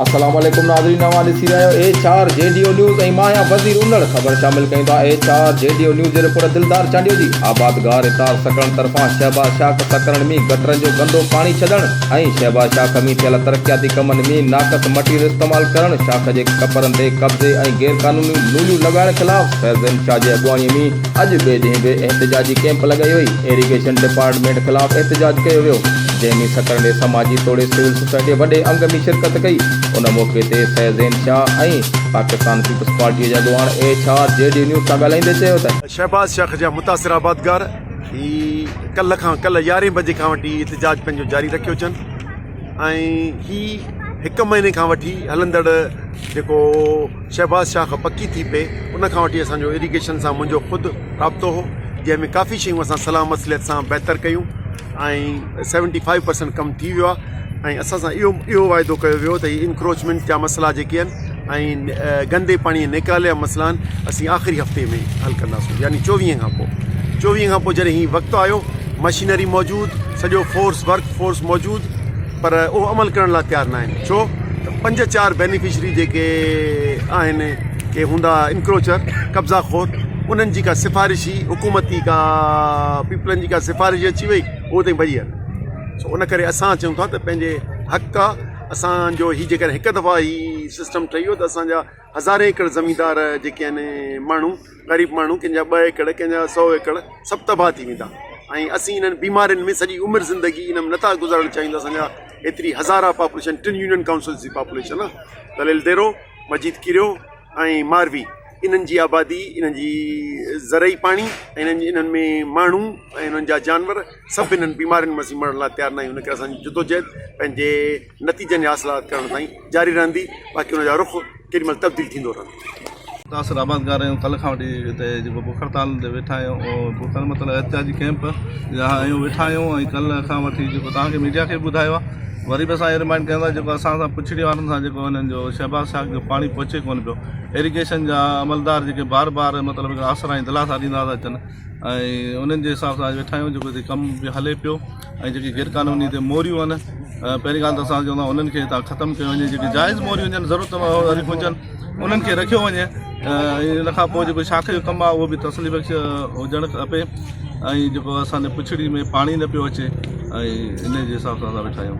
السلام عليڪم ناظرين اوهان ڏسي رهيا آهيو H R G D O news ۽ مان آهيان وزير انڙ خبر شامل ڪيون ٿا H R G D O news جي رپورٽر دلدار چانڊيو جي آبادگار اتار سڪرنڊ طرفان شهباز شاخ سڪرنڊ ۾ گٽرن جو گندو پاڻي ڇڏڻ ۽ شهباز شاخ ۾ ٿيل ترقياتي ڪمن ۾ ناقص مٽيريل استعمال ڪرڻ شاخ جي ڪپرن تي قبضي ۽ غيرقانوني نوليون لڳائڻ خلاف فيض شاهه جي اڳواڻي ۾ اڄ ٻئي ڏينهن به احتجاجي ڪئمپ لڳائي وئي، ايريگيشن ڊپارٽمينٽ خلاف احتجاج ڪيو ويو، جنهن ۾ سڪرنڊي سماجي توڙي سول سوسائٽي وڏي انگ ۾ شرڪت ڪئي، ان موقعي تي سيد زين شاهه ۽ پاڪستان پيپلز پارٽي جي اڳواڻ H R G D news سان ڳالهائيندي چيو ته. شهباز شيخ جا متاثر آبادگار هي ڪلهه کان ڪلهه يارهين بجي کان وٺي احتجاج پنهنجو جاري رکيو اچن ۽ هي هڪ مهيني کان وٺي هلندڙ جيڪو شهباز شاخ پڪي ٿي پئي ان کان وٺي اسان جو اريگيشن سان منهنجو خود رابطو هو جنهن ۾ ڪافي شيون اسان صلاح مصلحت سان بهتر ڪيون ۽ سيونٽي فائيو پرسنٽ ڪم ٿي ويو آهي ۽ اسان سان اهو اهو واعدو ڪيو ويو ته هي انڪروچمينٽ جا مسئلا جيڪي آهن ۽ گندي پاڻي نيڪالي جا مسئلا آهن اسين آخري هفتي ۾ حل ڪنداسون يعني چوويهه کان پوء چوويهه کان پوء جڏهن هي وقت آيو مشينري موجود سڄو فورس ورڪ فورس موجود پر اهو عمل ڪرڻ لاء تيار ناهن ڇو ته پنج چار بينيفشري جيڪي آهن ڪي هوندا انڪروچر قبضا خور انهن جي ڪا سفارشي حڪومتي ڪا پيپلن جي ڪا سفارش اچي وئي اهو تائين ڀڄي ويا سو ان ڪري اسان چئون ٿا ته پنهنجي حق آ اسان جو هي جيڪڏهن هڪ دفعا هي سسٽم ٺهي ويو ته اسان جا هزارين ايڪڙ زميندار جيڪي آهن ماڻهو غريب ماڻهو ڪنهن جا ٻه ايڪڙ ڪنهن جا سو ايڪڙ سڀ تباهه ٿي ويندا ۽ اسين انهن بيمارين ۾ سڄي عمر زندگي ان ۾ نٿا گذارڻ چاهيون اسان جا ايتري هزارا پاپوليشن ٽن يونين ڪائونسلز جي پاپوليشن آهي دليل ديرو مجيد ڪيريو ۽ ماروي انهن جي آبادي انهن جي زرعي پاڻي ۽ انهن انهن ۾ ماڻهو ۽ انهن جا جانور سڀ انهن بيمارين ۾ اسين مرڻ لاء تيار نه آهيون ان ڪري اسان جي جدوجهد پنهنجي نتيجن جي حاصلات ڪرڻ تائين جاري رهندي باقي ان جا رخ ڪيڏي مهل تبديل ٿيندو رهندو. متاثر آبادگار آهيون ڪلهه کان وٺي هتي جيڪو بک هڙتال تي ويٺا آهيون اهو بک مطلب احتجاجي ڪئمپ آهيون ويٺا آهيون ۽ ڪلهه کان وٺي جيڪو توهان کي ميڊيا کي به ٻڌايو آهي وري به اسان اهو ريمائنڊ ڪيون ٿا جيڪو اسان سان پڇڙي وارن سان جيڪو هنن جو شهباز شاخ جو پاڻي پهچي ڪونه پيو ايريگيشن جا عملدار جيڪي بار بار مطلب آسرا ۽ دلاسا ڏيندا ٿا اچن ۽ انهن جي حساب سان اڄ ويٺا آهيون جيڪو هتي ڪم به هلي پيو ۽ جيڪي غير قانوني هتي موريون آهن پهرين ڳالهه ته اسان چوندا انهن کي هتان ختم ڪيو وڃي جيڪي جائز موريون هجن ضرورت واريون هجن انهن کي رکيو وڃي ۽ ان کان پوء جيڪو شاخ جو ڪم آهي اهو به تسلي بخش هجڻ کپي ۽ جيڪو اسان جي پڇڙي ۾ پاڻي نه پيو اچي ۽ ان جي حساب سان اسان ويٺا آهيون.